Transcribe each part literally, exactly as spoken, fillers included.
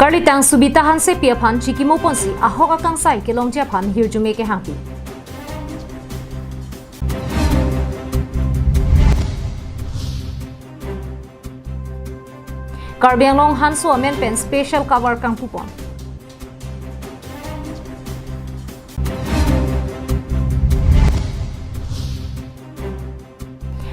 Karlitang Subita Hansepi aphan chikimo ponsi ahok akangsai kelongji aphan hirjume kehangpi. Karbi Anglong hanso amen pen special cover kangpupon.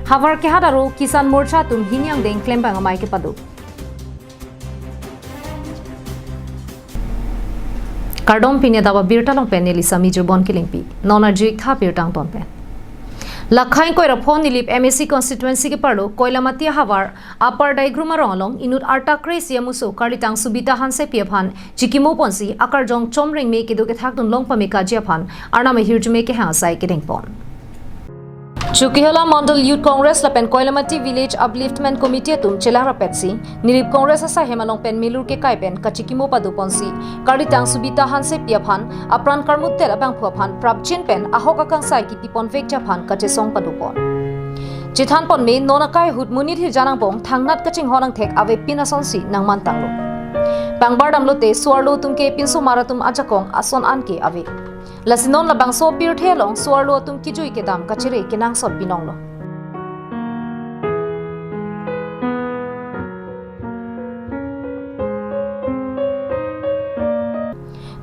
Howraghat aro Kisan Morcha atum hini angdeng klembang amei kepado. Kardom, pini adap abirta along pen neli Sami Jirbon Kilingpi. Non arju-ik tha birta angton pen. Lakhai ingkoi ra pho Nilip M A C constituency keparlo Koilamati ahavar Upper Daigrum arong along inut arta kre-isi amuso Karlitang Subita Hansepi aphan chikimo ponsi akarjong chomrengme kedo kethakdun long pamekaji aphan Arnam ahirjume kehang asai kedengpon. Chokihola Mandal Youth Congress lapen Koilamati Village Upliftment Committee atum chelang rapetsi Nilip Congress asaihem along pen milur kekai pen kachikimo padoponsi Karlitang Subita Hansepi aphan apran karmutdet abangphu aphan prapjin pen ahok akangsai kipiponvekji aphan kachesong padopon. Chethanpon me, non akai ahut monit hirjan angbong thangnat kachinghon angthek avepin asonsi nangmantanglo. Pangbar damlote so-arlo atum ke pinsomar atum ajakong ason an ke ave. Lasi non labangso apirthe along so-arlo atum kijui kedam kachere kenangsot binonglo.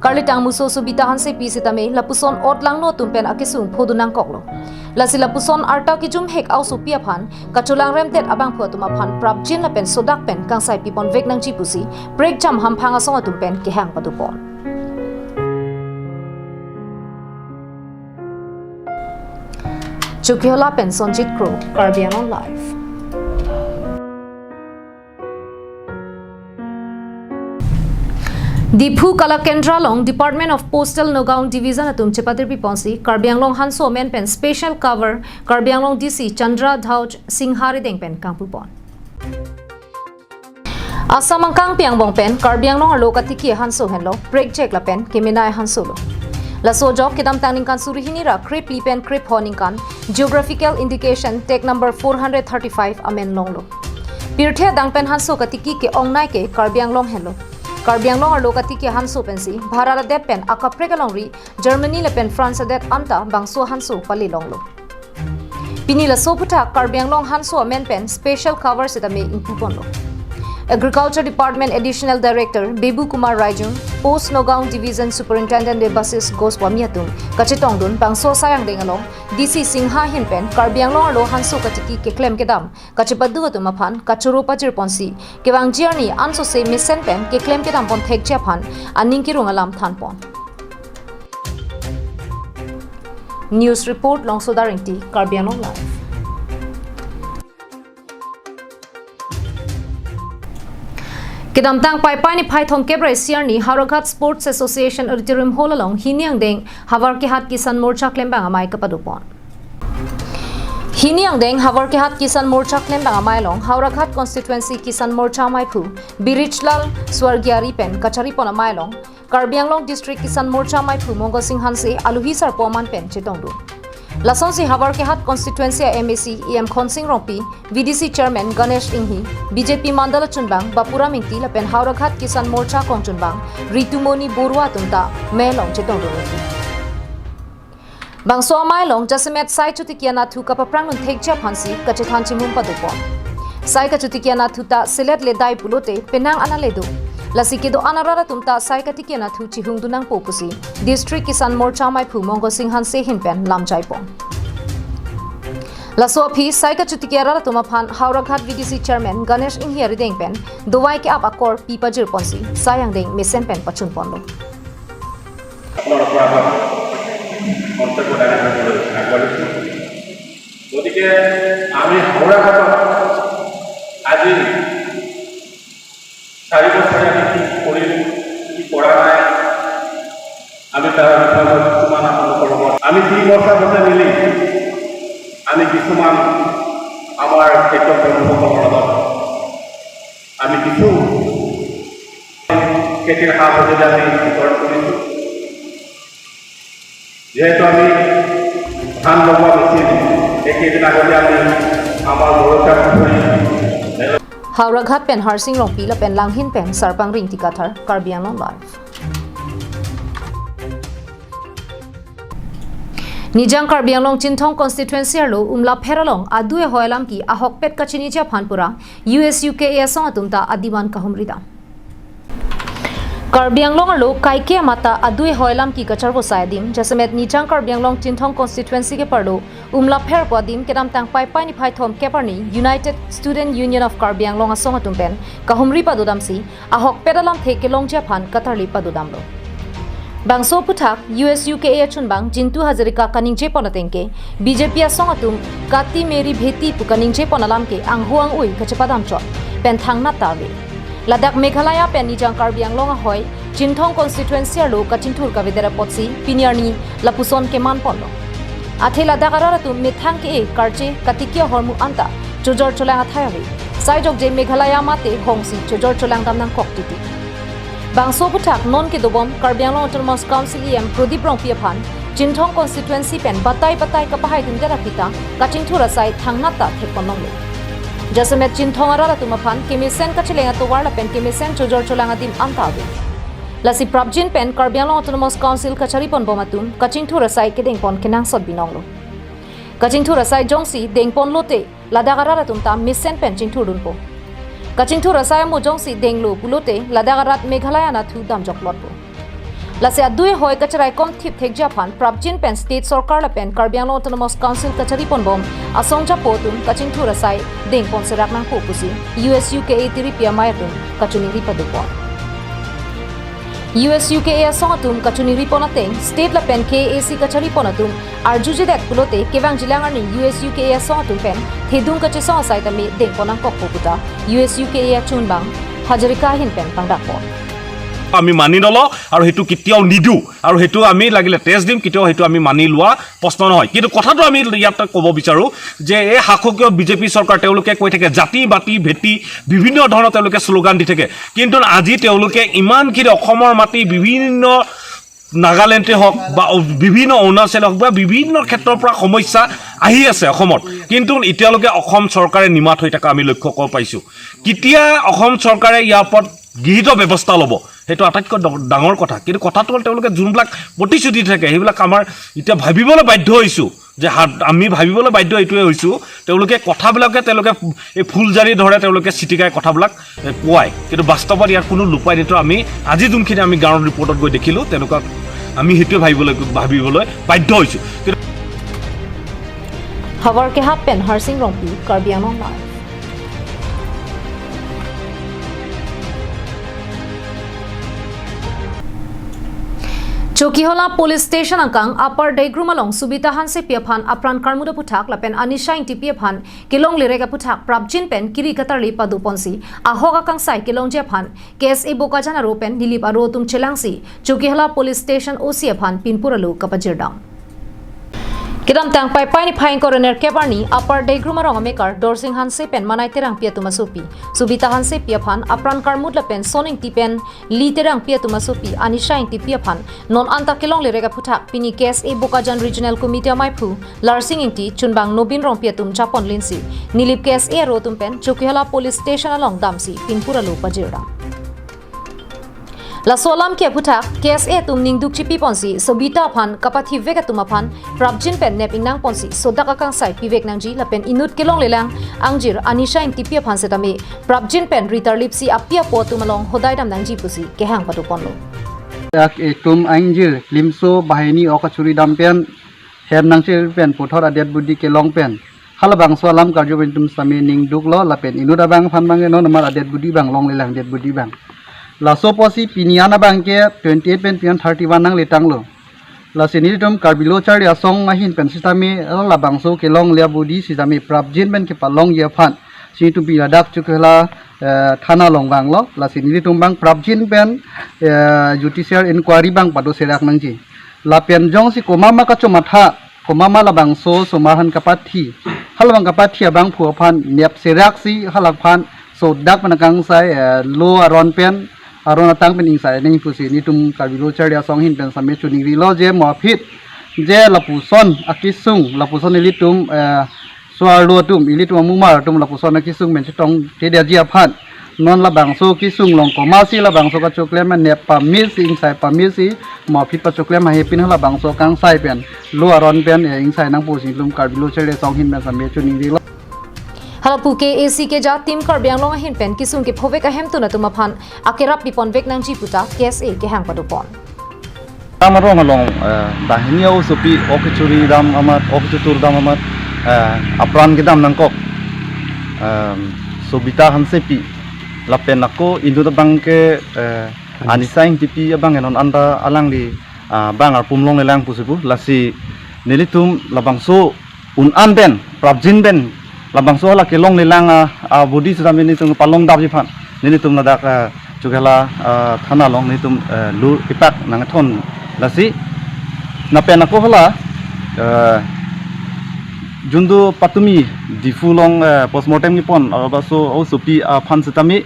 Karlitang muso Subita Hansepi sitame lapuson otlangno atum pen akesung phodun nangkoklo. Lasi lapuson arta kijumhek a-osopi aphan kacholangremdet abangphu atum aphan prapjin lapen sodak pen kangsai piponvek nangji pusi prekjam hamphang asong atum pen kehang padopon. Chokihola pen Sonjit Kro, Karbi Anglong Live. Diphu Kalakendra along Department of Postal Nagaon Division atum chepatirpiponsi Karbi Anglong hanso amen pen special cover Karbi Anglong D C Chandra Dhauj Singha arideng pen kangpupon. Assam angkangpi angbong pen Karbi Anglong arlo katiki hanso henlo, prekjek lapen kemenei hanso lo. Laso ajok kedamtang ningkan suri hini ra krephli pen krepho aningkan Geographical Indication tag number four hundred thirty-five amen longlo. Pirthe adang pen hanso katiki ke-ongnei ke Karbi Anglong henlo. Karbi Anglong arlo katiki hanso pensi Bharat adet pen akaprek alongri Germany lapen France adet anta bangso hanso pale longlo. Pini laso aphuthak Karbi Anglong hanso amen pen special cover sitame ingpuponlo. Agriculture Department Additional Director Bebu Kumar Raijung, Post Nagaon Division Superintendent Debasis Goswami atum kachetongdun bangso asai angdeng along D C Singha ahin pen Karbi Anglong arlo hanso katiki keklem kedam kachepadu atum aphan kachoro pajirponsi kevangji arni ansose mesen pen keklem kedam ponthekji aphan aning kerung alam thanpon. News report, Longsoda Rengti, Karbi Anglong Live. Kedamtang Paipai niphai thomkep ra isi arni Howraghat Sports Association Auditorium Hall along hini angdeng Howraghat Kisan Morcha klembang amei kepadopon. Hini angdeng Howraghat Kisan Morcha klembang amei along Howraghat Constituency Kisan Morcha ameiphu Birijlal Swargiya ari pen kacharipon amei along Karbi Anglong District Kisan Morcha ameiphu Mongo Sing Hanse aluhi sarpo aman pen chetongdun. Lasonsi Howraghat Constituency a-M A C E M Khonsing Rongpi, V D C Chairman Ganesh Inghi, B J P Mandal achunbang Bapuram Ingti lapen Howraghat Kisan Morcha kongchunbang Ritumoni Borua atum ta mei along chetongdun. Bangso amei along jasemet sai chotiki anatthu kapaphrang dunthekji aphansi kachethan chimum padopon. Sai kachotiki anatthu ta selet ledai pulote penang an ale do. Lasi kedo-an arat atum ta sai katiki anatthu chihungdun nangpo pusi District Kisan Morcha ameiphu Mongo Sing Hanse ahin pen lamjaipon. Laso aphi sai kachotiki arat atum aphan Howraghat V D C Chairman Ganesh Inghi arideng pen dovai ke-ap akor pi pajirponsi sai angdeng mesen pen pachunponlo. আপোনাৰ পৰা মই মন্তব্য দাঙি ধৰিবলৈ আগবাঢ়িছোঁ। গতিকে আমি হাওৰাঘাটত আজি চাৰি বছৰে আমি কি কৰিলোঁ, কি কৰা নাই, আমি তাৰ বিষয়ে মই কিছুমান আপোনালোকৰ লগত, আমি ত্ৰিমৰ্চা গোটে মিলি আমি কিছুমান আমাৰ খেতিয়ক বন্ধুসকলৰ লগত আমি কিছু খেতিৰ সা সঁজুলি আমি বিতৰণ কৰিছোঁ। যিহেতু আমি ধান লগোৱা মেচিন, এইকেইদিন আগতে আমি আমাৰ বৰষা পুখুৰী Howraghat pen Harsing Rongpi lapen Langhin pen Sarpangring Tikathar, Karbi Anglong Live. Nijang Karbi Anglong Chinthong constituency arlo Umlapher along adu ehoi alam ke ahokpet kachiniji aphan pura U S U K A asong atum ta adim an kahumri dam. Karbi Anglong arlo kaike amat ta adu ehoi alam ke kacharvo asai adim, jasemet Nijang Karbi Anglong Chinthong constituency keparlo Umlapher pu adim kedamtang Paipai niphai thomkep arni United Student Union of Karbi Anglong asong atum pen kahumri padodamsi ahokpet alamthe kelongji aphan katarli padodamlo. Bangso aphuthak U S U K A achunbang Jintu Hazarika kaningje pon ateng ke B J P asong atum Kati Meri Bheti pu kaningje pon alam ke anghu ang-ui kachepadam chot pen thangnat ta ave. Ladak Meghalaya pen Nijang Karbi Anglong ahoi Chinthong constituency arlo kachingthur kavedet apotsi pini arni lapuson keman ponlo. Athe ladak arat atum methang ke-e karche katiki ahormu anta chojor cholang athai ave. Saijokje Meghalaya mate hongsi chojor cholang dam nangkok titi. Bangso aphuthak non kedobom Karbi Anglong Autonomous Council E M Prodip Rongpi aphan Chinthong constituency pen batai batai kapahai dundet aphi ta kachingthur asai thangnat ta thek pon longlo. Jasemet Chinthong arat atum aphan kemesen kacheleng atovar lapen kemesen chojor cholang adim anta ave. Lasi prapjin pen Karbi Anglong Autonomous Council kachari pon bom atum kachingthur asai kedeng pon kenangsot binong lo. Kachingthur asai jongsi deng pon lote ladak arat atum ta mesen pen chingthur dunpo. Kachingthur asai amo jongsi denglo pulote ladak arat Meghalaya anatthu damjok lotpo. Lasi adu ehoi kacherai kom thip thekji aphan prapjin pen state sorkar lapen Karbi Anglong Autonomous Council kachari pon bom asong japo atum kachingthur asai deng pon serak nangpo pusi U S U K A tiripi amei atum kachiningri pado pon. U S U K A asong atum kachiningri pon ateng, state lapen K A A C kachari pon atum arjujedet pulote kevangjilang arni U S U K A asong atum pen thedung kachesong asai tame deng pon nangkokpo puta U S U K A achunbang Hazarika ahin pen pangdak pon. আমি মানি নলওঁ আৰু সেইটো কেতিয়াও নিদিওঁ আৰু সেইটো আমি লাগিলে টেষ্ট দিম, কেতিয়াও সেইটো আমি মানি লোৱা প্ৰশ্ন নহয়। কিন্তু কথাটো আমি ইয়াত ক'ব বিচাৰোঁ যে এই শাসকীয় বিজেপি চৰকাৰ, তেওঁলোকে কৈ থাকে জাতি, বাতি, ভেটি, বিভিন্ন ধৰণৰ তেওঁলোকে শ্লোগান দি থাকে। কিন্তু আজি তেওঁলোকে ইমানখিনি অসমৰ মাটি বিভিন্ন নাগালেণ্ডে হওক বা বিভিন্ন অৰুণাচলে হওক বা বিভিন্ন ক্ষেত্ৰৰ পৰা সমস্যা আহি আছে অসমত, কিন্তু এতিয়ালৈকে অসম চৰকাৰে নিমাত হৈ থকা আমি লক্ষ্য কৰিব পাৰিছোঁ। কেতিয়া অসম চৰকাৰে ইয়াৰ ওপৰত গৃহীত ব্যৱস্থা ল'ব, সেইটো আটাইতকৈ ড-, ডাঙৰ কথা। কিন্তু কথাটো হ'ল, তেওঁলোকে যোনবিলাক প্ৰতিশ্ৰুতি থাকে, সেইবিলাক আমাৰ এতিয়া ভাবিবলৈ বাধ্য হৈছোঁ যে হাত-, আমি ভাবিবলৈ বাধ্য এইটোৱে হৈছোঁ, তেওঁলোকে কথাবিলাকে, তেওঁলোকে এই ফুলজাৰি ধৰে, তেওঁলোকে চিটিকাই কথাবিলাক, এ, কোৱায়, কিন্তু বাস্তৱত ইয়াৰ কোনো লুপাই নিতো। আমি আজি যোনখিনি আমি গ্ৰাউণ্ড ৰিপৰ্টত গৈ দেখিলোঁ, তেনেকুৱা আমি সেইটোৱে ভাবিবলৈ, ভাবিবলৈ বাধ্য হৈছোঁ। কিন্তু Havar Kehap pen Harsing Rongpi, Karbi Anglong Live. Chokihola Police Station angkang Upper Degrum along Subita Hansepi aphan apran karmut aphuthak lapen Anisha Ingtipi aphan kelonglerek aphuthak prapjin pen kiri katarli pado ponsi ahok akangsai kelongji aphan K S A Bokajan aro pen Nilip aro atum chelangsi Chokihola Police Station O C aphan pinpur alo kapajirdam. Kedamtang Paipai niphai ingkoi ra nerkep arni Upper Degrum arong amekar Dorsing Hanse pen Manai Terangpi atum asopi Subita Hansepi aphan apran karmut lapen Son Ingti pen Li Terangpi atum asopi Anisha Ingtipi aphan non anta kelonglerek aphuthak pini K S A Bokajan Regional Committee ameiphu Larsing Ingti, chunbang Nobin Rongpi atum japon linsi Nilip K S A aro atum pen Chokihola Police Station along damsi pinpur alo pajirdam. Laso alam ke aphuthak K S A atum ningduk chipi ponsi Subita aphan kapathivek atum aphan prapjin pen nep ingnang ponsi sodak akangsai pivek nangji lapen inut kelonglelang angjir Anisha Ingtipi aphan setame prapjin pen ritarlipsi api apo atum along hodai dam nangji pusi kehang pado ponlo. Dak etum angjir limso bahini ok kachuri dam pen hem nangchir pen puthot adet budi kelong pen halabangso alam karju pen itum sami ningduklo lapen inut abang aphan bang non amar adet budi bang longlelang adet budi bang. Laso apotsi pini an abang ke twenty eight pen pini an thirty one nangletanglo. Lasi nelitum Karbi Lo Charli Asong ahin pen sitame halabangso kelongle abudi sitame prapjin pen kepalongji aphan si itum pini ladak Chokihola, eh, thana along vanglo. Lasi nelitum bang prapjin pen, eh, judicial inquiry bang pado serak nangji. Lapen jongsi komat ma kachomatha, komat ma labangso osomar aphan kapathi, halabang kapathi abangphu aphan nep seraksi halaphan sodak pen akangsai, eh, lo aron pen, aron atang pen ingsai nangji pusi nelitum Karbi Lo Charli Asong ahin pen sami choningrilo je mo aphi je lapuson akesung, lapuson nelitum, eh, So arlo atum, ilitum amumar atum lapuson akesung pen chetongtedetji aphan, non labangso kesung along komatsi labangso kachoklem anep pamesi, ingsai pamesi, mo aphi pachoklem ahe pin halabangso kangsai pen, lo aron pen, eh, ingsai nangpo pusi nelitum Karbi Lo Charli Asong ahin pen sitame choningrilo. Halapu ke A C keja Team Karbi Anglong ahin pen kesung kephovek ahemtun atum aphan akerap piponvek nangji puta K S A kehang padopon. Dam arong along, eh, banghini aosopi ok kechuri dam amat, ok kechetur dam amat, eh, apran kedam nangkok. Em, Sobita Hansepi lapen ako inut abang ke, eh, Anis. Anisa Engtipi abang ke non anta alangli, ah, bang arpum longlelang pusi pu. Lasi nelitum labangso un-an pen, prapjin pen, labangso hala kelonglelang a, a bodi sitame nelitum palongdapji aphan, nelitum ladak, ah, Chokihola, ah, thana along nelitum, eh, lur ipak nangthon lasi. Lapen ako hala, eh, jundu patumi Diphu along, eh, postmortem kepon, ah, laso aosopi aphan sitame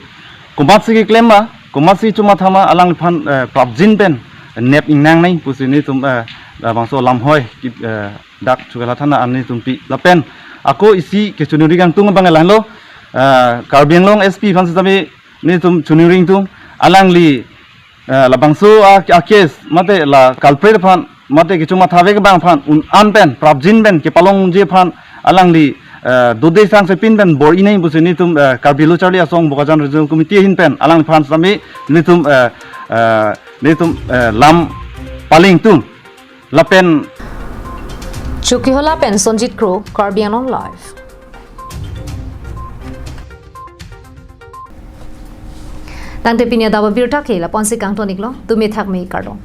komatsi keklem ma, komatsi chomatha ma, alangliphan, eh, prapjin pen nep ingnang nai pusi nelitum, eh, labangso lamhoi ki, eh, dak Chokihola thana an nelitum pi. Lapen ako isi kechoningri kangtung abang lahenlo, eh, Karbi Anglong S P aphan sitame nelitum choningri ingtung, alangli, eh, labangso a, a case mate la culprit aphan mate kechomathave abang aphan un-an pen prapjin pen kepalongji aphan alangli, eh, dode sangse pin pen bor-i nai pusi nelitum, eh, Karbi Lo Charli Asong Bokajan Regional Committee ahin pen alangliphan sitame nelitum, eh, eh, nelitum, eh, lam pali ingtung. Lapen Chokihola pen Sonjit Kro, Karbi Anglong Live. Tangte pini adap abirta ke lapu-ansi kangton-iklo, tumi thakmi kardom.